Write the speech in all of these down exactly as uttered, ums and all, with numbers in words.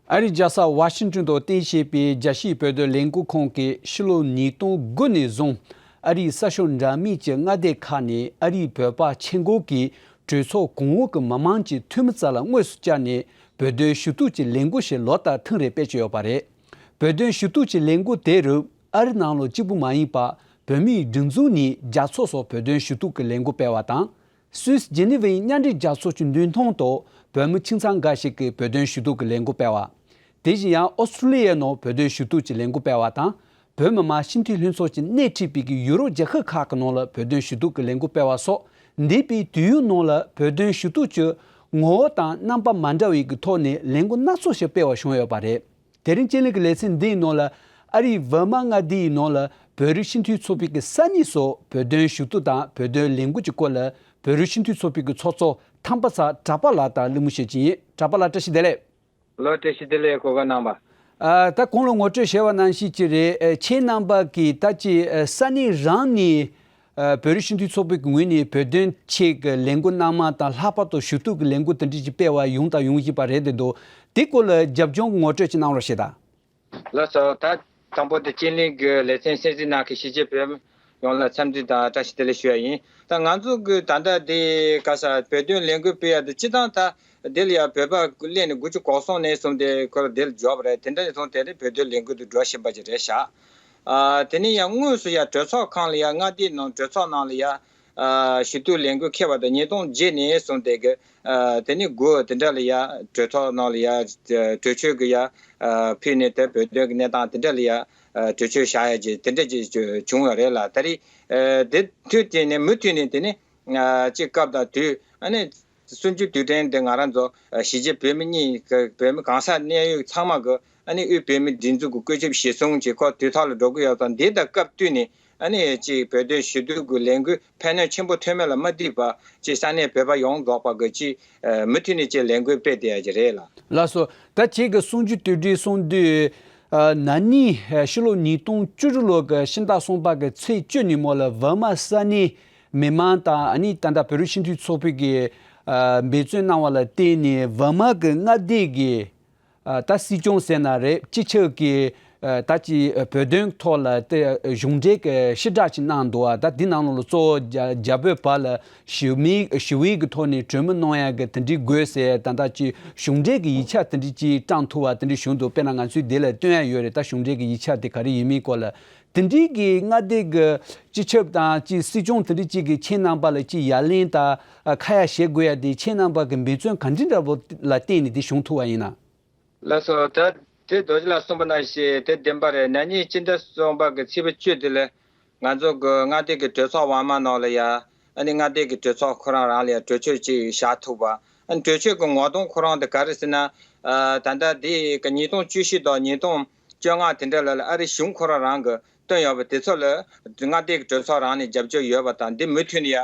ཨ་རིའི་རྒྱལ་ས་ཝ་ཤིང་ཏོན་དུ་རྟེན་བྱས་པའི་རྒྱལ་སྤྱིའི་བོད་དོན་ལས་འགུལ་ཁང་གིས་ཕྱི་ལོ་ཉིས་སྟོང་དགུ་ནས་བཟུང་ཨ་རིའི་ས་ཕྱོགས་འདྲ་མིན་གྱི་མངའ་སྡེ་ཁག་ནས་ཨ་རིའི་བོད་པ་ཆེད་མངགས་ཀྱིས་གྲོས་ཚོགས་གོང་འོག་གི་མི་མང་གི་འཐུས་མི་རྩ་ལ་དངོས་སུ་བཅར་ནས་བོད་དོན་ཞུ་གཏུག་གི་ལས་འགུལ་ཞིག་ལོ་ལྟར་ཐེངས་རེ་སྤེལ་གྱི་ཡོད་པ་རེད། བོད་དོན་ཞུ་གཏུག་གི་ལས་འགུལ་དེ་རུ་ཨ་རི་ནང་ལོགས་གཅིག་པུ་མ་ཡིན་པར་བོད་མིའི་སྒྲིག་འཛུགས་ནས་རྒྱལ་ཚོགས་སུ་བོད་དོན་ཞུ་གཏུག་གི་ལས་འགུལ་སྤེལ་བ་དང་། སུད་སི་ཇི་ནི་ཝའི་མཉམ་འབྲེལ་རྒྱལ་ཚོགས་ཀྱི་མདུན་ཐང་དུ་བོད་མི་ཁྱིམ་ཚང་འགའ་ཞིག་གིས་བོད་དོན་ཞུ་གཏུག་གི་ལས་འགུལ་སྤེལ་བ། དེ་བཞིན་ཡང་ཨོ་སི་ཀྲུ་ལི་ཡའི་ནང་བོད་དོན་ཞུ་གཏུག་གི་ལས་འགུལ་སྤེལ་བ་དང་། བོད་མི་མང་སྤྱི་འཐུས་ལྷན་ཚོགས་ཀྱིས་སྣེ་ཁྲིད་པའི་ཡུ་རོབ་རྒྱལ་ཁབ་ཁག་གི་ནང་ལ་བོད་དོན་ཞུ་གཏུག་གི་ལས་འགུལ་སྤེལ་བ་སོགས་འདས་པའི་དུས་ཡུན་ནང་ལ་བོད་དོན་ཞུ་གཏུག་གི་ངོ་བོ་དང་རྣམ་པ་མ་འདྲ་བའི་གི་ཐོག་ནས་ལས་འགུལ་སྣ་ཚོགས་ཤིག་སྤེལ་བ་བྱུང་ཡོད་པ་རེད། དེ་རིང་ཅེ་ལི་གི་ལེ་ཚན་འདིའི་ནང་ལ་ཨ་རིའི་ཝེར་མ་མངའ་སྡེའི་ནང་ལ་བོད་རིགས་སྤྱི་འཐུས་ཚོགས་པའི་གི་ས་གནས་སུ་བོད་དོན་ཞུ་གཏུག་དང་བོད་དོན་ལས་འགུལ་གྱི་སྐོར་ལ་བོད་རིགས་སྤྱི་འཐུས་ཚོགས་པའི་གི་ཚོགས་གཙོ་ཐང་པ་ཚ་གྲགས་པ་ལགས་དང་གླེང་མོལ་བྱེད་ཀྱི་ཡིན། གྲགས་པ་ལགས་བཀྲ་ཤིས་བདེ་ལེགས། ལོ་བཀྲ་ཤིས་བདེ་ལེགས་གོ་སྐབས་གནང་བ། ཨ། ད་གོང་ལ་ངོ་སྤྲོད་བྱས་པ་ནང་བཞིན་གྱི་རེད། ཨ། ཁྱེད་རྣམ་པ་གིས་ད་ཅི་ཨ་ས་གནས་རང་ནས་ཨ་བོད་རིགས་སྤྱི་འཐུས་ཚོགས་པའི་གི་ངོས་ནས་བོད་དོན་ཆེད་ཀྱི་ལས་འགུལ་གནང་མ་དང་ལྷག་པར་དུ་ཞུ་གཏུག་གི་ལས་འགུལ་དེ་འདྲ་ཅིག་སྤེལ་བ་ཡོང་དང་ཡོང་བཞིན་པ་རེད་དེ་འདུག་དེ་སྐོར་ལ་རྒྱབ་ལྗོངས་ཀྱི་ངོ་སྤྲོད་ཅིག་གནང་རོགས་བྱེད་དང་། ལགས་སོ། ད་དང་པོ་དེ་ཅེ་ལི་གི་ལེ་ཚན་གསན་གཟིགས་གནང་མཁན་གཞིས་བྱེས་བོད་མི་ཡོངས་ལ་འཚམས་འདྲི་དང་བཀྲ་ཤིས་བདེ་ལེགས་ཞུ་ཡ་ཡིན། ད་ང་ཚོ་གི་ད་ལྟ་དེ་ག་ས་བོད་དོན་ལས་འགུལ་སྤེལ་ཡ་དེ་སྤྱི་བཏང་ད་དེ་ལ་ཡ་བོད་པ་སླེབས་ནས་དགུ་བཅུ་གོ་གསུམ་ནས་བཟུང་སྟེ་ཁོ་རང་དེ་ལ་འབྱོར་བ་རེད། དེ་འདྲ་ནས་བཟུང་དེ་རིང་བོད་དོན་ལས་འགུལ་དུ་འགྲོ་བཞིན་པ་ཅིག་རེད་ཤག་ཨ། དེ་ནས་ཡང་དངོས་སུ་ཡ་གྲོས་ཚོགས་ཁང་ལ་ཡ་མངའ་སྡེའི་ནང་གྲོས་ཚོགས་ནང་ལ་ཡ་ཨ་ཞུ་གཏུག་ལས་འགུལ་འཁེལ་བ་དང་ཉིས་སྟོང་བརྒྱད་ནས་བཟུང་སྟེ་གི་ཨ། དེ་ནས་དགུ་དེ་འདྲ་ལ་ཡ་གྲོས་ཚོགས་ནང་ལ་ཡ་གྲོས་ཆོད་གི་ཡ་ཨ་ཕུལ་ནས་དེ་བོད་དོན་གི་གནས་སྟངས་དེ་འདྲ་ལ་ཡ་ཨ་གྲོས་ཆོད་བཞག་ཡ་ཅིག་དེ་འདྲ་ཅིག་བྱུང་ཡོད་རེད་ལ། ད་རེས་ཨ་དེ་མཐུད་དེ་ནས་མུ་མཐུད་ནས་དེ་ནས་ཨ་ཅིག་སྐབས་དང་དུས་ཨ་ནི་གསུམ་བཅུའི་དུས་དྲན་དེ་ང་རང་ཚོ་ཨ་གཞིས་བྱེས་བོད་མི་གཉིས་ཀྱི་བོད་མི་གང་ས་གནས་ཡོད་ཚང་མ་གི་ཨ་ནི་དབུས་བོད་མིའི་སྒྲིག་འཛུགས་ཀྱི་བཀོད་ཁྱབ་གཞིར་བཟུང་གིས་ཁོ་དུས་ཐོག་ལ་འགྲོ་གི་ཡོད་ཙང་། འདི་དང་སྐབས་བསྟུན་ནས་ཨ་ནི་ཅིག་བོད་དོན་ཞུ་གཏུག་གི་ལས་འགུལ་ཕན་གནོད་ཆེན་པོ་ཐོན་མེད་ལ་མ་ལྟོས་པར་ཅིག་ས་གནས་བོད་པ་ཡོངས་རྫོགས་པ་གི་ཅིག་ཨ་མུ་མཐུད་ནས་ཅིག་ལས་འགུལ་སྤེལ་བསྡད་ཡ་ཅིག་རེད་ལ། ལགས་སོ། ད་ཁྱེད་ཀྱིས་གསུམ་བཅུའི་དུས་དྲན་གསུང་དུས་ཨ་ན་ནིང་ཕྱི་ལོ་ཉིས་སྟོང་བཅུ་དྲུག་ལོ་གི་ཕྱི་ཟླ་གསུམ་པ་གི་ཚེས་བཅུ་ཉིན་མོ་ལ་ཝེར་མ་ས་གནས་མི་མང་དང་ཨ་ནི་ད་ལྟ་བོད་རིགས་སྤྱི་འཐུས་ཚོགས་པའི་གི་ཨ་འབད་བརྩོན་གནང་བ་ལ་བརྟེན་ནས་ཝེར་མ་གི་མངའ་སྡེ་གི་ཨ་ད་སྲིད་སྐྱོང་ཟེར་ན་རེད། སྤྱི་ཁྱབ་ཀྱི་ཨ་ད་ཅི་བོད་དོན་ཐོག་ལ་དེ་གཞུང་འབྲེལ་གྱི་ཕྱིར་བསྒྲགས་ཅིག་གནང་འདུག་ཨ་ད་འདི་ནང་ལོགས་ལ་གཙོ་བོ་རྒྱ་རྒྱ་བོད་བར་ལ་ཞི་མོལ་ཞི་བའི་གི་ཐོག་ནས་གྲོས་མོལ་གནང་ཡ་གི་དེ་འདྲའི་དགོས་ཟེར། ད་ད་ཅི་གཞུང་འབྲེལ་གྱི་ཡིག་ཆ་དེ་འདྲའི་ཅིག་བཀྲམ་ཐུབ་པ་དེ་འདྲའི་བྱུང་འདུག་དཔེར་ན་ང་ཚོས་འདི་ལ་སྟོན་ཡ་ཡོད་རེད། ད་གཞུང་འབྲེལ་གྱི་ཡིག་ཆ་དེ་ག་རེ་ཡིན་མིན་སྐོར་ལ། དེ་འདྲའི་གི་མངའ་སྡེ་གི་སྤྱི་ཁྱབ་དང་ཅིག་སྲིད་སྐྱོང་དེ་འདྲའི་ཅིག་གིས་ཁྱེད་རྣམ་པ་ལ་ཅིག་ཡ་ལན་དང་ཨ་ཁ་ཡ་བྱེད་དགོས་ཡ་དེ་ཁྱེད་རྣམ་པ་གི་འབད་བརྩོན་ག་འདྲ་འདྲ་པོ་ལ་བརྟེན་ནས་དེ་བྱུང་ཐུབ་པ་ཡིན་ན། ལགས་སོ། ད་དེ་རྡོ་རྗེ་ལགས་གསུངས་པ་ནང་བཞིན་དེ་བདེན་པ་རེད། ན་ནིང་སྤྱི་ཟླ་གསུམ་པ་གི་ཚེས་པ་བཅུ་དེ་ལ་ང་ཚོ་གི་མངའ་སྡེ་གི་གྲོས་ཚོགས་ཝེར་མ་ནང་ལ་ཡ་ཨ་ནི་མངའ་སྡེ་གི་གྲོས་ཚོགས་ཁོ་རང་རང་ལ་ཡ་གྲོས་ཆོད་ཅིག་བཞག་ཐུབ་པ། ཨ་ནི་གྲོས་ཆོད་གི་ངོ་གདོང་ཁོ་རང་དེ་ག་རེ་ཟེར་ན། ཨ་ད་ལྟ་དེ་གི་ཉིས་སྟོང་བཅུ་བཞི་དང་ཉིས་སྟོང་བཅོ་ལྔ་དེ་འདྲ་ལ་ལ་ཨ་རི་གཞུང་ཁོ་རང་རང་གི་བཏོན་ཡོད་པ་དེ་ཚོ་ལ་མངའ་སྡེ་གི་གྲོས་ཚོགས་རང་ནས་རྒྱབ་སྐྱོར་ཡོད་པ་དང་། འདི་མུ་མཐུད་ནས་ཡ་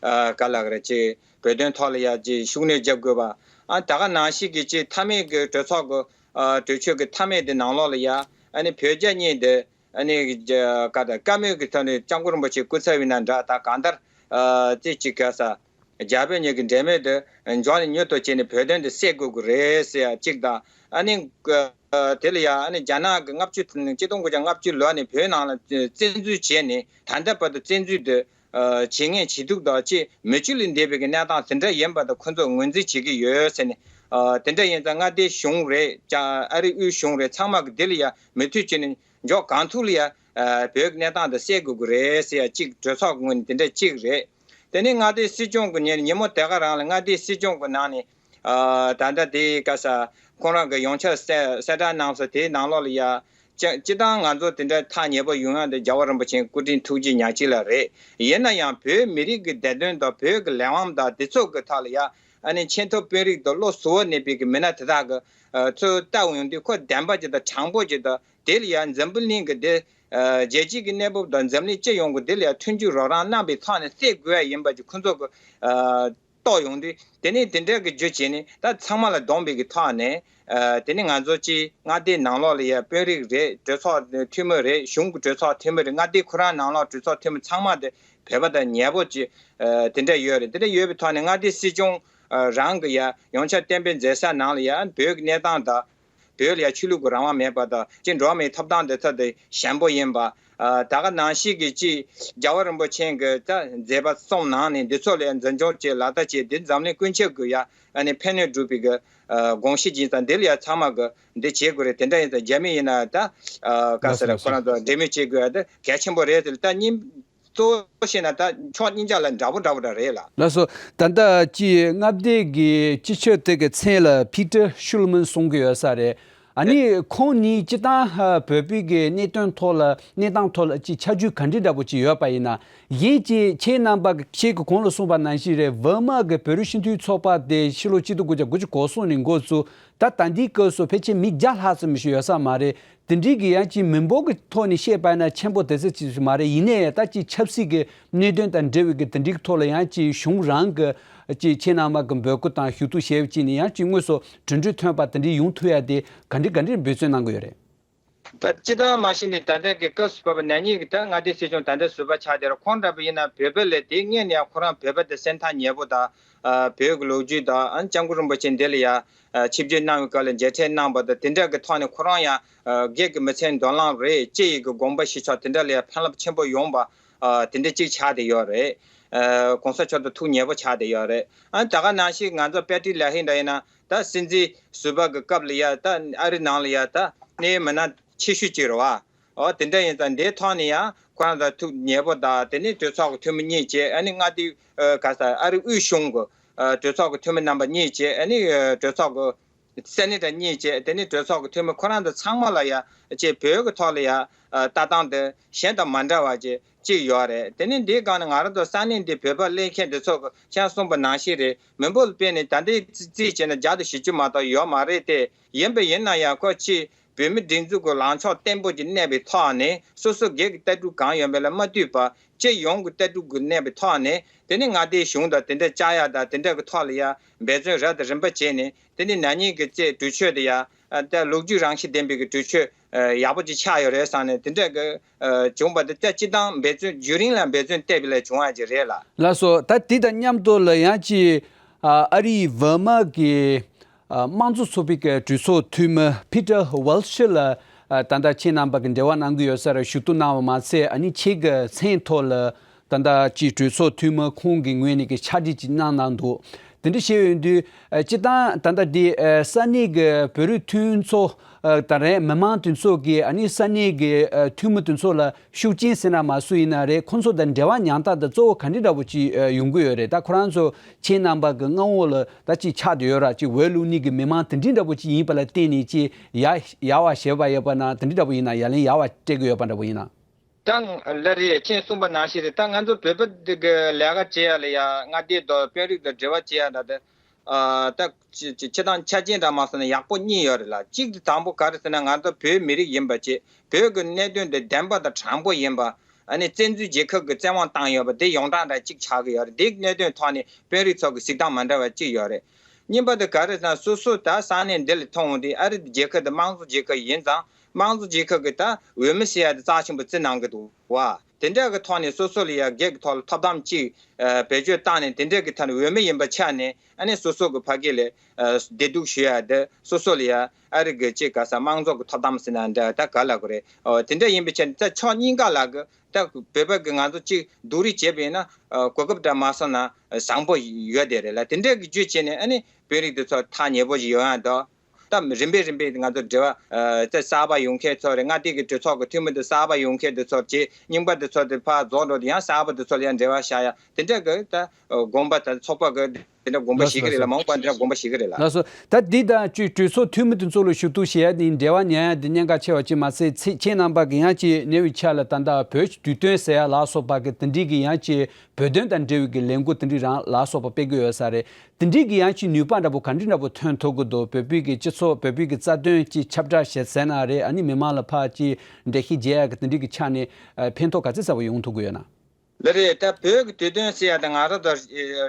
ཨ་ག་ལ་ག་རེ་ཅིག་བོད་དོན་ཐོག་ལ་ཡ་ཅིག་ཤུགས་སྣོན་རྒྱབ་དགོས་པ། ཨ་ད་ག་ནང་བཞིན་གྱི་ཅིག་མཐའ་མའི་གི་གྲོས་ཚོགས་གི་ཨ་གྲོས་ཆོད་གི་མཐའ་མའི་དེ་ནང་ལོགས་ལ་ཡ་ཨ་ནི་བོད་རྒྱ་གཉིས་དེ་ཨ་ནི་ཀ་ད་བཀའ་མོལ་གི་ཐོག་ནས་སྐྱབས་མགོན་རིན་པོ་ཆེ་སྐུ་ཚབ་ཡིན་ན་འདྲ། ད་གང་ལྟར་ཨ་ཅིག་ཅིག་ག་ས་རྒྱ་བོད་གཉིས་ཀྱི་འབྲེལ་མོལ་དེ་མགྱོགས་ནས་མྱུར་དུ་བྱས་ནས་བོད་དོན་དེ་སེལ་དགོས་ཀྱི་རེད་ཟེར་ཡ་གཅིག་དང་། ཨ་ནི་ཨ་དེ་ལ་ཡ་ཨ་ནི་རྒྱ་ནག་གི་ལྔ་བཅུ་ཆིག་སྟོང་དགུ་བརྒྱ་ལྔ་བཅུ་ལོ་ནས་བོད་ནང་ལ་བཙན་འཛུལ་བྱས་ནས་ད་ལྟ་བར་དུ་བཙན་འཛུལ་དེ་ཨ་བྱེད་ངན་བྱེད་སྡུག་དང་ཅིག་མི་ཆོས་ལས་འདས་པའི་གི་གནས་སྟངས་དེ་འདྲ་ཡིན་པ་དང་ཁོ་ཚོ་ངོས་འཛིན་བྱེད་ཀྱི་ཡོད་ཟེར་ནས། ཨ་དེ་འདྲ་ཡིན་ཙང་མངའ་སྡེའི་གཞུང་རེད། ཅ་ཨ་རི་དབུས་གཞུང་རེད། ཚང་མ་གི་དེ་ལ་ཡ་མུ་མཐུད་བྱས་ནས་མགྱོགས་གང་ཐུབ་ལ་ཡ་ཨ་བོད་ཀྱི་གནས་སྟངས་དེ་སེལ་དགོས་ཀྱི་རེད་ཟེར་ཡ་གཅིག་གྲོས་ཚོགས་ཀྱི་ངོས་ནས་དེ་འདྲ་གཅིག་རེད། དེ་ནས་མངའ་སྡེའི་སྲིད་སྐྱོང་གི་ཉིན་ཉིན་མོ་དེ་ག་རང་ལ་མངའ་སྡེའི་སྲིད་སྐྱོང་གི་ནང་ནས་ཨ་ད་ལྟ་དེ་ག་ས་ཁོང་རང་གི་ཡོངས་ཁྱབ་གསལ་གསལ་བསྒྲགས་གནང་སོང་། དེའི་ནང་ལོགས་ལ་ཡ་སྤྱི་སྤྱི་བཏང་ང་ཚོ་དེ་འདྲ་ཐག་ཉེ་པོ་ཡོང་ཡ་འདི་རྒྱལ་བ་རིན་པོ་ཆེའི་སྐུ་དྲིན་ཐུགས་རྗེ་ཉག་གཅིག་ལ་རེད། ཡིན་ན་ཡང་བོད་མི་རིགས་ཀྱི་བདེ་དོན་དང་བོད་ཀྱི་ལས་དབང་དང་དེ་ཚོ་གི་ཐོག་ལ་ཡ་ཨ་ནི་ཆེས་མཐོའི་དཔོན་རིགས་དང་བློ་གཟུ་བོར་གནས་པའི་གི་མི་སྣ་དེ་དག་གི་ཨ་ཚོས་ལྟ་ཡོང་དུས་ཁོ་བདེན་པ་ཅིག་དང་དྲང་པོ་ཅིག་དང་། དེ་ལ་ཡང་འཛམ་བུ་གླིང་གི་དེ་ཨ་རྒྱལ་སྤྱིའི་གི་གནས་བབ་དང་འཛམ་གླིང་སྤྱི་ཡོངས་ཀྱི་དེ་ལ་ཡང་མཐུན་འགྱུར་རོགས་རམ་གནང་པའི་ཐོག་ནས་སེལ་དགོས་ཡ་ཡིན་པ་ཅིག་ཁོ་ཚོ་གི་ཨ་རྟོགས་ཡོང་དུས། དེ་ནས་དེ་འདྲ་གི་རྒྱུ་བྱས་ནས་ད་ཚང་མ་ལ་གདོང་པའི་གི་ཐོག་ནས་ཨ་དེ་ནས་ང་ཚོ་ཅིག་མངའ་སྡེའི་ནང་ལོགས་ལ་ཡ་དཔོན་རིགས་རེད། གྲོས་ཚོགས་འཐུས་མི་རེད། གཞུང་གི་གྲོས་ཚོགས་འཐུས་མི་རེད། མངའ་སྡེ་ཁོ་རང་ནང་ལོགས་གྲོས་ཚོགས་འཐུས་མི་ཚང་མ་དེ་བོད་པ་དང་ཉེ་པོ་ཅིག་ཨ་དེ་འདྲ་ཡོད་རེད། དེ་འདྲ་ཡོད་པའི་ཐོག་ནས་མངའ་སྡེའི་སྲིད་སྐྱོང་ཨ་རང་གི་ཡ་ཡོངས་ཁྱབ་གཏན་འབེབས་མཛད་ས་ནང་ལ་ཡ་བོད་ཀྱི་གནས་སྟངས་དང་། བོད་ལ་ཡ་ཆོས་ལུགས་ཀྱི་རང་དབང་མེད་པ་དང་ཅིག་འགྲོ་བ་མིའི་ཐོབ་ཐང་དེ་ཚོ་དེ་ཞན་པོ་ཡིན་པ། ད་ག་ནང་བཞིན་གྱི་ཅིག་རྒྱལ་བ་རིན་པོ་ཆེ་གི་ད་མཛད་པ་གསུམ་ནང་ནས་འདི་ཚོ་ལ་ཡ་འཛིན་སྐྱོང་བྱེད་ལག་བསྟར་བྱེད་འདི་འཛམ་གླིང་ཀུན་ཁྱབ་ཀྱི་ཡ་ཨ་ནི་ཕན་གནོད་སྒྲུབ་པའི་གི་དགོངས་གཞི་ཅིག་ཡིན་ཙང་འདི་ལ་ཡ་ཚང་མ་གི་འདི་བྱེད་དགོས་རེད། དེ་འདྲ་ཡིན་ཙང་རྒྱ་མི་ཡིན་ན་ད་ག་ཟེར་ཁོ་རང་ཚོ་འབྲེལ་མོལ་བྱེད་དགོས་ཡ་དེ་གལ་ཆེན་པོ་རེད་ཟེར། ད་གཉིས་གཙོ་བོ་བཤད་ན་ད་ཕྱོགས་གཉིས་ཆ་ལ་འདྲ་པོ་འདྲ་པོ་འདྲ་རེད་ལ། ལགས་སོ། ད་ལྟ་ཅི་མངའ་སྡེ་གི་སྤྱི་ཁྱབ་དེ་གི་མཚན་ལ་ཕི་ཏྲ་ཤུལ་མན་གསུང་གི་ཡོད་ས་རེད། ཨ་ནི་ཁོང་ནི་སྤྱི་བཏང་བོད་པའི་གི་གནད་དོན་ཐོག་ལ་གནས་སྟངས་ཐོག་ལ་ཅི་ཆ་རྒྱུས་ག་འདྲི་འདྲ་པོ་ཅི་ཡོད་པ་ཡིན་ན། གཞན་ཅི་ཁྱེད་རྣམ་པ་ཁྱེད་ཀྱི་གོང་ལ་གསུངས་པ་ནང་བཞིན་རེད། འོག་མ་གི་བོད་རིགས་སྤྱི་མཐུན་ཚོགས་པ་དེ་ཕྱི་ལོ་ཆིག་སྟོང་དགུ་བརྒྱ་དགུ་བཅུ་གོ་གསུམ་ནས་འགོ་བཙུགས། ད་ད་ལྟའི་སྐབས་སུ་ཕལ་ཆེར་མི་བརྒྱ་ལྷག་ཙམ་ཞིག་ཡོད་ས་མ་རེད། དེ་འདྲའི་གི་ཡང་ཅིག་མི་འབོར་གྱི་ཐོག་ནས་བཤད་པ་ན་ཆེན་པོ་དེ་ཚོ་ཅིག་མ་རེད། ཡིན་ནའི་ད་ཅིག་ཆབ་སྲིད་ཀྱི་གནད་དོན་དང་འབྲེལ་བའི་གི་དེ་འདྲའི་ཐོག་ལ་ཡང་ཅིག་གཞུང་རང་གི་ཅིག་ཁྱེད་རྣམ་པ་གི་འབོད་སྐུལ་དང་ཞུ་གཏུག་བྱས་པ་ཅིག་ནས་ཡང་ཅིག་དངོས་སུ་གྲུབ་འབྲས་ཐོན་པ་དེ་འདྲའི་ཡོང་ཐུབ་ཡ་དེ་ག་འདྲ་ག་འདྲ་འབད་བརྩོན་གནང་གི་ཡོད་རེད། ད་སྤྱི་བཏང་མ་གཞི་ནས་ད་ལྟ་གི་སྐབས་སུ་བབས་པ་ན་ནིང་གི་ད་མངའ་སྡེ་སྲིད་གཞུང་ད་ལྟ་ཟུར་པ་ཆགས་བསྡད་རེད། ཁོང་འདྲ་པོ་ཡིན་ན་བོད་པ་ལས་དེ་སྔོན་ནས་ཡང་ཁོ་རང་བོད་པ་དེ་སེམས་ཐག་ཉེ་པོ་དང་། ཨ་བོད་ཀྱི་ལོ་རྒྱུས་དང་ཨ་སྐྱབས་མགོན་རིན་པོ་ཆེ་འདི་ལ་ཡ་ཨ་ཆིབས་བསྒྱུར་གནང་བའི་སྐབས་ལ་མཇལ་འཕྲད་གནང་བ་དང་དེ་འདྲ་གི་ཐོག་ནས་ཁོ་རང་ཡང་ཨ་སྒེར་གྱི་མི་ཚེའི་མདུན་ལམ་རེད། སྤྱི་ཡི་གི་དགོངས་པ་བཞེས་ཕྱོགས་དེ་འདྲ་ལ་ཡ་ཕན་རླབས་ཆེན་པོ་ཡོང་བ་ཨ་དེ་འདྲ་གཅིག་ཆགས་བསྡད་ཡོད་རེད། ཨ་གོང་ས་མཆོག་དང་ཐུགས་མཉེས་པོ་ཆགས་བསྡད་ཡོད་རེད། ཨ་ད་ག་ནང་བཞིན་ང་ཚོ་དཔལ་སྤྲུལ་ལ་ཧིན་འདྲ་ཡིན་ན་ད་སྲིད་འཛིན་ཟུར་པ་གི་སྐབས་ལ་ཡ་ད་ཨ་རི་ནང་ལ་ཡ་ད་གནད་ཡོད་མི་སྣ་ཆེ་ཤོས་གཅིག་རེད་བ། ཨོ་དེ་འདྲ་ཡིན་ཙང་འདིའི་ཐོག་ནས་ཡང་ཁོ་རང་ཚོ་ཐུགས་མཉེས་པོ་དང་དེ་ནས་གྲོས་ཚོགས་ཀྱི་འཐུས་མི་གཉིས་བྱས། ཨ་ནི་མངའ་སྡེའི་ཨ་ག་ས་ཨ་རི་དབུས་གཞུང་གི་ཨ་གྲོས་ཚོགས་ཀྱི་འཐུས་མི་རྣམ་པ་གཉིས་བྱས། ཨ་ནི་ཨ་གྲོས་ཚོགས་ཀྱི་སེ་ནེ་ཊར་གཉིས་བྱས། དེ་ནས་གྲོས་ཚོགས་ཀྱི་འཐུས་མི་ཁོ་རང་ཚོ་ཚང་མ་ལ་ཡ་ཅེས་བོད་ཀྱི་ཐོག་ལ་ཡ་ཨ་ལྟ་སྟངས་དེ་གཞན་དང་མ་འདྲ་བ་ཅིག་ཅིག་ཡོད་རེད། དེ་ནས་འདིའི་སྒང་ནས་ང་རང་ཚོ་ས་གནས་འདི་བོད་པ་གླེང་མཁན་འདི་ཚོ་གི་ཁྱེད་གསུངས་པ་ནང་བཞིན་རེད། མི་འབོར་ལ་དཔག་ནས་ད་ལྟའི་རྩིས་བྱས་ན་བརྒྱ་དང་བཞི་བཅུ་མ་གཏོགས་ཡོད་མ་རེད་དེ། ཡིན་པ་ཡིན་ན་ཡང་ཁོ་ཅིག་བོད་མི་སྒྲིག་འཛུགས་ཀྱི་ལངས་ཕྱོགས་བརྟན་པོ་ཅིག་གནས་པའི་ཐོག་ནས་སོ་སོ་སྒེར་གྱི་ལྟ་གྲུབ་གང་ཡོད་མེད་ལ་མ་ལྟོས་པར་སྤྱི་ཡོངས་ཀྱི་ལྟ་གྲུབ་ཀྱི་གནས་པའི་ཐོག་ནས་དེ་ནི་མངའ་སྡེའི་གཞུང་དང་དེ་འདྲ་བཅའ་ཡག་དང་དེ་འདྲ་གི་ཐོག་ལ་ཡ་འབད་བརྩོན་རབ་དང་རིམ་པ་བྱས་ནས་དེ་ནི་ན་ནིང་གི་ཚེ་གྲོས་ཆོད་དེ་ཡ་ད་ལོ་རྒྱུས་རང་བཞིན་ལྡན་པའི་གི་གྲོས་ཆོད་ཡག་པོ་ཅིག་ཆགས་ཡོད་རེད་བསམ་ནས་དེ་འདྲ་གི་བྱུང་བ་འདི་ད་སྤྱི་བཏང་འབད་བརྩོན་བརྒྱུད་རིམ་ལ་འབད་བརྩོན་བརྟས་པ་ལས་བྱུང་བ་ཅིག་རེད་ལ། ལགས་སོ། ད་དེ་དང་མཉམ་དུ་ལ་ཡང་ཅིག་ཨ་རིའི་འོག་མ་གི་ཨ་དམངས་གཙོ་ཚོགས་པའི་གི་གྲོས་ཚོགས་འཐུས་མི་ཕི་ཏྲ་ཝལ་ཤི་ལ་ཨ་ད་ལྟ་ཁྱེད་རྣམ་པ་གི་འབྲེལ་བ་གནང་གི་ཡོད་ས་རེད། ཞུ་གཏུག་གནང་བ་མ་ཚད་ཨ་ནི་ཁྱེད་ཀྱི་མཚན་ཐོག་ལ་ད་ལྟ་ཅིག་གྲོས་ཚོགས་འཐུས་མི་ཁོང་གི་ངོས་ནས་གི་ཕྱག་བྲིས་ཅིག་གནང་གནང་འདུག་དེ་འདྲ་བྱས་ཡོང་དུས་ཨ་སྤྱི་བཏང་ད་ལྟ་འདི་ཨ་ས་གནས་ཀྱི་བོད་རིགས་མཐུན་ཚོགས་ཨ་ད་རེས་མི་མང་དེ་ཚོ་གིས་ཨ་ནི་ས་གནས་ཀྱི་ཨ་འཐུས་མི་དེ་ཚོ་ལ་ཤུགས་རྐྱེན་ཟེར་ན་མ་སུ་ཡིན་ན་རེད། ཁོང་ཚོ་དང་འབྲེལ་བ་ཉར་སྟངས་དེ་གཙོ་བོ་ག་འདྲ་འདྲ་པོ་ཅིག་ཨ་ཡོང་གི་ཡོད་རེད། ད་ཁོ་རང་ཚོ་ཁྱེད་རྣམ་པ་གི་མངའ་འོག་ལ་ད་ཅིག་ཆགས་བསྡད་ཡོད་ར། ཅིག་འོས་བླུག་ནི་གི་མི་མང་དེ་འདྲ་འདྲ་པོ་ཅིག་ཡིན་པ་ལ་བརྟེན་ནས་ཅིག་ཡ་ཡ་བ་ཞེས་པ་ཡོད་པ་ན་དེ་འདྲ་འདྲ་པོ་ཡིན་ན་ཡ་ལན་ཡ་བ་སྤྲད་གི་ཡོད་པ་འདྲ་པོ་ཡིན་ན། ད་ལ་རེད། ཁྱེད་གསུངས་པ་ནང་བཞིན་རེད། ད་ང་ཚོ་བོད་པ་འདི་གི་ལས་ཀ་བྱེད་ཡ་ལ་ཡ་མངའ་སྡེ་དང་དཔོན་རིགས་དང་འབྲེལ་བ་བྱེད་ཡ་ད་ལྟ་ཨ་ད་ཅི་ཅི་སྤྱི་བཏང་ཆ་རྐྱེན་འདྲ་མ་སོང་ན་ཡག་པོ་གཉིས་ཡོད་རེད་ལ། གཅིག་དེ་དང་པོ་ག་རེ་ཟེར་ན་ང་ཚོ་བོད་མི་རིགས་ཡིན་པ་བྱས་བོད་ཀྱི་གནད་དོན་དེ་བདེན་པ་དང་དྲང་པོ་ཡིན་པ། ཨ་ནི་བཙན་འཛུལ་རྒྱལ་ཁབ་ཀྱི་བཙན་དབང་བཏང་ཡོད་པ་དེ་ཡོངས་གྲགས་འདྲ་གཅིག་ཆགས་ཀྱི་ཡོད་རེད། དེའི་གནད་དོན་ཐོག་ནས་དཔོན་རིགས་ཚོ་གི་གཟིགས་སྟངས་མ་འདྲ་བ་གཅིག་ཡོད་རེད། གཉིས་པ་དེ་ག་རེ་ཟེར་ན་སོ་སོ་ད་ས་གནས་འདི་ལ་མཐོང་འོང་དུས་ཨ་རི་རྒྱལ་ཁབ་དེ་དམངས་གཙོ་རྒྱལ་ཁབ་ཡིན་ཙང་དམངས་གཙོ་རྒྱལ་ཁབ་ཀྱི་ད་འོས་མི་ཟེར་ཡ་དེ་རྩ་ཆེན་པོ་བརྩི་གནང་གི་འདུག་བ། དེ་འདྲ་གི་ཐོག་ནས་སོ་སོ་ལ་ཡ་སྒེར་གྱི་ཐོག་ལ་ཐོབ་ཐང་གཅིག་ཨ་བེད་སྤྱོད་བཏང་ནས་དེ་འདྲ་གི་ཐད་ནས་འོས་མི་ཡིན་པ་ཆགས་ནས་ཨ་ནི་སོ་སོ་གི་ཕ་གི་ལ་ཨ་བདེ་སྡུག་ཞུ་ཡ་དེ་སོ་སོ་ལ་ཡ་ཨ་རི་གི་ཅིག་ག་ས་དམངས་གཙོ་གི་ཐོབ་ཐང་ཟེར་ན་འདྲ་ད་ག་ལབ་དགོས་རེད། ཨོ་དེ་འདྲ་ཡིན་པའི་ཆ་ནས་ད་ཕྱོགས་གཉིས་ཀ་ལ་གི་ད་བོད་པ་གི་ང་ཚོ་གཅིག་སྡུག་རུས་བྱས་པ་ཡིན་ན་ཨ་གོ་སྐབས་འདྲ་མ་སོང་ན་བཟང་པོ་ཡོད་བསྡད་རེད་ལ། དེ་འདྲ་གི་བརྒྱུད་བྱས་ནས་ཨ་ནི་དཔོན་རིགས་དེ་ཚོ་ཐག་ཉེ་པོ་ཞིག་ཡོང་ཡ་དང་། ད་རིམ་པས་རིམ་པས་ང་ཚོ་འབྲེལ་བ་ཨ་ད་གསར་པ་ཡོང་མཁན་ཚོ་རེད། མངའ་སྡེ་གི་གྲོས་ཚོགས་ཀྱི་འཐུས་མི་དེ་གསར་པ་ཡོང་མཁན་དེ་ཚོར་བྱས་རྙིང་པ་དེ་ཚོ་དེ་ཕར་རྫོགས་འགྲོ་དུས་ཡང་གསར་པ་དེ་ཚོ་ལ་ཡང་འབྲེལ་བ་བཞག་ཡ་དེ་འདྲ་གི་ད་དགོངས་པ་ད་ཚོགས་པ་གི་དེ་འདྲ་དགོངས་པ་ལགས་སོ་བཞེས་ཀྱི་རེད་ལགས་ལ། སོ། མང་པོ་འདི་འདྲ་དགོངས་པ་བཞེས་ཀྱི་རེད་ལ། ལགས་སོ། ད་འདི་དང་ཅིག་གྲོས་ཚོགས་འཐུས་མི་དེ་ཚོ་ལ་ཞུ་གཏུག་བྱེད་ཡ་དེ་འབྲེལ་བ་ཉར་ཡ་དེ་གནད་འགག་ཆེ་བ་ཅིག་མ་ཟད་ཚེ་ཁྱེད་རྣམ་པ་གི་ཡང་ཅིག་གནས་བུའི་ཆ་ལ་ད་ལྟ་བོད་ཀྱི་དུས་སྟོན་ཟེར་ཡ་ལ་སོགས་པ་གི་དེ་འདྲའི་གི་ཡང་ཅིག་བོད་དོན་དང་འབྲེལ་བའི་གི་ལས་འགུལ་དེ་འདྲའི་རང་ལ་སོགས་པ་སྤེལ་གི་ཡོད་ས་རེད། དེ་འདྲའི་གི་ཡང་ཅིག་ནུས་པ་འདྲ་པོ་ག་འདྲ་འདྲ་པོ་ཐོན་ཐུབ་གི་འདུག་བོད་པའི་གི་སྤྱི་ཚོགས་བོད་པའི་གི་རྩ་དོན་ཅིག་ཁྱབ་བསྒྲགས་བྱེད་ཟེར་ན་རེད། ཨ་ནི་མི་མང་ལ་ཕར་ཅིག་འགྲེལ་བཤད་བྱེད་ཡ་གི་དེ་འདྲའི་གི་ཆ་ནས་ཨ་ཕན་ཐོགས་ག་ཚོད་ཚ་པོ་ཡོང་ཐུབ་གི་ཡོད་ན། ལགས་རེད། ད་བོད་ཀྱི་དུས་སྟོན་ཟེར་ཡ་དང་ང་རང་ཚོ་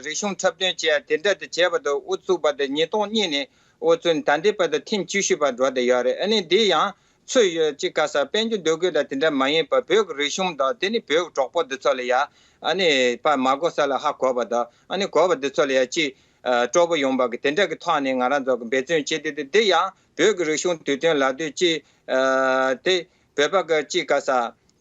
རིག་གཞུང་འཁྲབ་སྟོན་བྱེད་ཡ་དེ་འདྲ་དེ་བྱས་པ་དང་དབུ་བཙུགས་པ་དེ་ཉིས་སྟོང་གཉིས་ནས་དབུ་བཙུགས་ནས་ད་ལྟའི་བར་དུ་ཐེངས་བཅུ་བཞི་པ་འགྲོ་བསྡད་ཡོད་རེད། ཨ་ནི་འདི་ཡང་ཚོད་ཡོད་ཅིག་ག་ས་དཔལ་འབྱོར་འདོད་དགོས་ལ་དེ་འདྲ་མ་ཡིན་པར་བོད་ཀྱི་རིག་གཞུང་དང་དེ་ནི་བོད་ཀྱི་གྲོགས་པོ་འདི་ཚོ་ལ་ཡ་ཨ་ནི་ཕར་མ་གོ་ས་ལ་ཧ་གོ་བ་དང་ཨ་ནི་གོ་བ་འདི་ཚོ་ལ་ཡ་ཅིག་ ཨ་སྤྲོ་པོ་ཡོང་བ་གི་དེ་འདྲ་གི་ཐོག་ནས་ང་རང་ཚོ་གི་འབད་བརྩོན་བྱེད་དེ་དེ་དེ་ཡང་བོད་ཀྱི་རིག་གཞུང་དུས་སྟོན་ལབ་དུས་ཅི་ཨ་དེ་བོད་པ་གི་ཅི་ག་ས་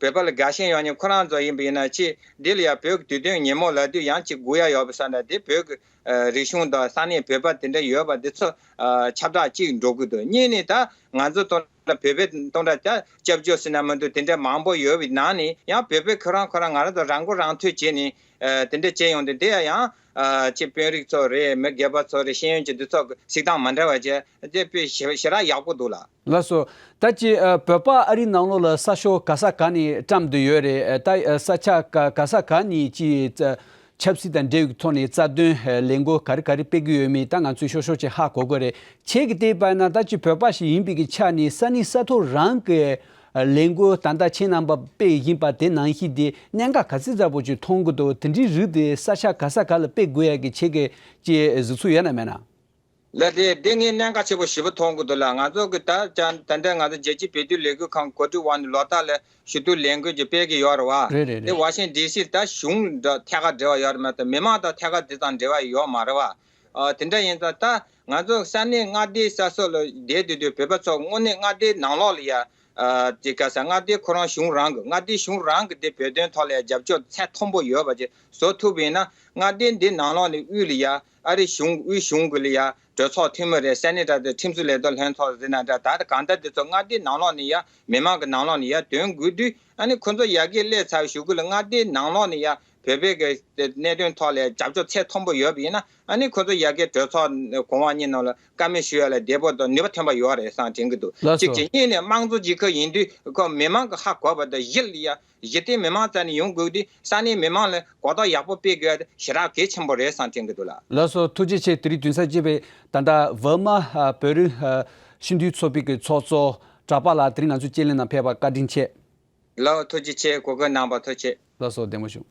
བོད་པ་ལ་དགའ་ཞེན་ཡོད་མཁན་ཁོ་རང་ཚོ་ཡིན་པ་ཡིན་ན་ཅི་འདི་ལ་ཡང་བོད་ཀྱི་དུས་སྟོན་ཉིན་མོ་ལབ་དུས་ཡང་ཅི་དགོས་ཡ་ཡོད་པ་ས་འདྲ་དེ་བོད་ཀྱི་ཨ་རིག་གཞུང་དང་ས་གནས་བོད་པ་དེ་འདྲ་ཡོད་པ་འདི་ཚོ་ཨ་ཁྱབ་བསྒྲགས་ཅིག་འགྲོ་གི་འདུག་གཉིས་ནས་ད་ང་ཚོ་སྟོང་ལ་བོད་པའི་སྟོང་ཕྲག་ཅ་སྐྱབས་བཅོལ་ཟེར་ན་མི་འདུག་དེ་འདྲ་མང་པོ་ཡོད་པའི་ནང་ནས་ཡང་བོད་པའི་ཁོ་རང་ཁོ་རང་ང་རང་ཚོ་རང་མགོ་རང་ཐོན་བྱས་ནས་ཨ་དེ་འདྲ་བྱས་ཡོང་དུས་དེ་ཡང་ཨ་ཅི་དཔོན་རིགས་ཚོ་རེད། མི་སྒེར་པ་ཚོ་རེད། ཤེས་ཡོན་གྱི་འདི་ཚོ་གི་གཟིགས་སྟངས་མ་འདྲ་བ་བྱས་དེ་དཔེ་ཞེ་ཞེ་དྲག་ཡག་པོ་འདུག་ལ། ལགས་སོ། ད་ཅི་ཨ་བོད་པ་ཨ་རིའི་ནང་ལོགས་ལ་ས་ཕྱོགས་ག་ས་ག་ནས་བཀྲམ་བསྡད་ཡོད་རེད། ཨ་ད་ཨ་ས་ཆ་ག་ག་ས་ག་ནས་ཅི་ཨ་ཆབ་སྲིད་དང་འབྲེལ་བའི་ཐོག་ནས་རྩ་དོན་ཨ་ལས་འགུལ་ག་རེ་ག་རེ་སྤེལ་གྱི་ཡོད་མེད་ད་ང་ཚོས་ཤོག་ཤོག་ཅིག་ཧ་གོ་དགོས་རེད། ཁྱེད་ཀྱིས་བལྟས་པ་ན་ད་ཅི་བོད་པ་ཞིག་ཡིན་པའི་གི་ཆ་ནས་ས་གནས་ས་ཐོག་རང་གི་ཨ་ལས་འགུལ་ད་ལྟ་ཁྱེད་རྣམ་པ་སྤེལ་བཞིན་པ་དེ་ནང་བཞིན་དེ་གནད་འགག་ག་ཚོད་ཚ་པོ་ཅིག་མཐོང་གི་འདུག་དེ་འདྲའི་རིགས་དེ་ས་ཆ་ག་ས་ག་ལ་སྤེལ་དགོས་ཡ་གི་ཁྱེད་ཀྱིས་ཅི་གཟིགས་ཚུལ་ཡོད་ན་མེད་ན། ལགས་དེ་དེ་ངས་གནད་འགག་ཆེ་པོ་ཞེ་པོ་མཐོང་གི་འདུག་ལགས། ང་ཚོ་གི་ད་ད་ད་ལྟ་ང་ཚོ་རྒྱལ་སྤྱིའི་བོད་དོན་ལས་འགུལ་ཁང་གོ་སྒྲིག་འོག་ནས་ལོ་ལྟར་ལ་ཞུ་གཏུག་ལས་འགུལ་གྱི་སྤེལ་གྱི་ཡོད་རེད་བ། རེད་རེད་དེ་རེད། ཝ་ཤིང་ཌི་སི་ད་གཞུང་འདྲ་ཐད་ཀར་འབྲེལ་བ་ཡོད་རེད་མ་གཏོགས་མི་མང་དང་ཐད་ཀར་དེ་ཙམ་འབྲེལ་བ་ཡོད་མ་རེད་བ། ཨ་དེ་འདྲ་ཡིན་ཙང་ད་ང་ཚོ་ས་གནས་མངའ་སྡེའི་ས་སོགས་ལ་བསྡད་དུས་དུས་བོད་པ་ཚོ་དངོས་གནས་མངའ་སྡེའི་ནང་ལོགས་ལ་ཡ་ཨ་དེ་ག་ས་མངའ་སྡེ་ཁོ་རང་གཞུང་རང་གི་མངའ་སྡེ་གཞུང་རང་གི་དེ་བོད་དོན་ཐོག་ལ་ཡ་རྒྱབ་སྐྱོར་ཚད་མཐོན་པོ་ཡོད་པ་ཅིག་བཟོ་ཐུབ་པ་ཡིན་ན་མངའ་སྡེ་འདི་ནང་ལོགས་ནས་དབུས་ལ་ཡ་ཨ་རི་གཞུང་དབུས་གཞུང་གི་ལ་ཡ་གྲོས་ཚོགས་འཐུས་མི་རེད། ས་གནས་དྲ་དེ་ཁྲིམས་བཟོ་ལས་དོན་ལྷན་ཚོགས་ཟེར་ན་འདྲ་ད་ལྟ་གང་ལྟར་དེ་ཚོ་མངའ་སྡེའི་ནང་ལོགས་ནས་ཡ་མི་མང་གི་ནང་ལོགས་ནས་ཡ་དོན་དགོས་དུས་ཨ་ནི་ཁོ་ཚོ་ཡ་གི་སླེབས་ཚར་གཞུག་གུ་ལ་མངའ་སྡེའི་ནང་ལོགས་ནས་ཡ་བོད་པའི་གི་གནད་དོན་ཐོག་ལ་རྒྱབ་སྐྱོར་ཚད་མཐོན་པོ་ཡོད་པ་ཡིན་ན་ཨ་ནི་ཁོ་ཚོ་ཡ་གི་གྲོས་ཚོགས་གོང་འོག་གཉིས་ནང་ལ་བཀའ་མོལ་ཞུ་ཡ་ལ་བདེ་པོ་དང་ནུས་པ་ཐོན་པ་ཡོད་རེད་བསམ་དྲན་གི་འདུག་ལགས་གཅིག་སོ། བྱས་གཉིས་ནས་དམངས་གཙོ་གཅིག་ཁ་ཡིན་དུས་ཁོ་མི་མང་གི་ཧ་གོ་བ་དང་གཞི་ལ་ཡ་གཞི་རྟེན་མི་མང་རྩ་ནས་ཡོང་དགོས་དུས་ས་གནས་མི་མང་ལ་གོ་རྟོགས་ཡག་པོ་སྤེལ་དགོས་ཡ་དེ་ཞེ་དྲག་གལ་ཆེན་པོ་རེད་བསམ་དྲན་གི་འདུག་ལགས། ལགས་སོ་ཐུགས་རྗེ་ཆེ། དེ་རིང་དུས་ཚོད་སྤྱད་པའི་ད་ལྟ་ཝར་མ་ཨ་བོད་རིགས་ཨ་སྤྱི་འཐུས་ཚོགས་པའི་གི་ཚོགས་གཙོ་གྲགས་པ་ལགས་དེ་རིང་ང་ཚོ་སྐྱེལ་ལེན་ནང་ཕེབས་པ་བཀའ་དྲིན་ཆེ། ལགས་ཐུགས་རྗེ་ཆེ། གོ་སྐབས་གནང་བ་ཐུགས་རྗེ་ཆེ། ལགས་སོ་བདེ་མོ་བྱུང་།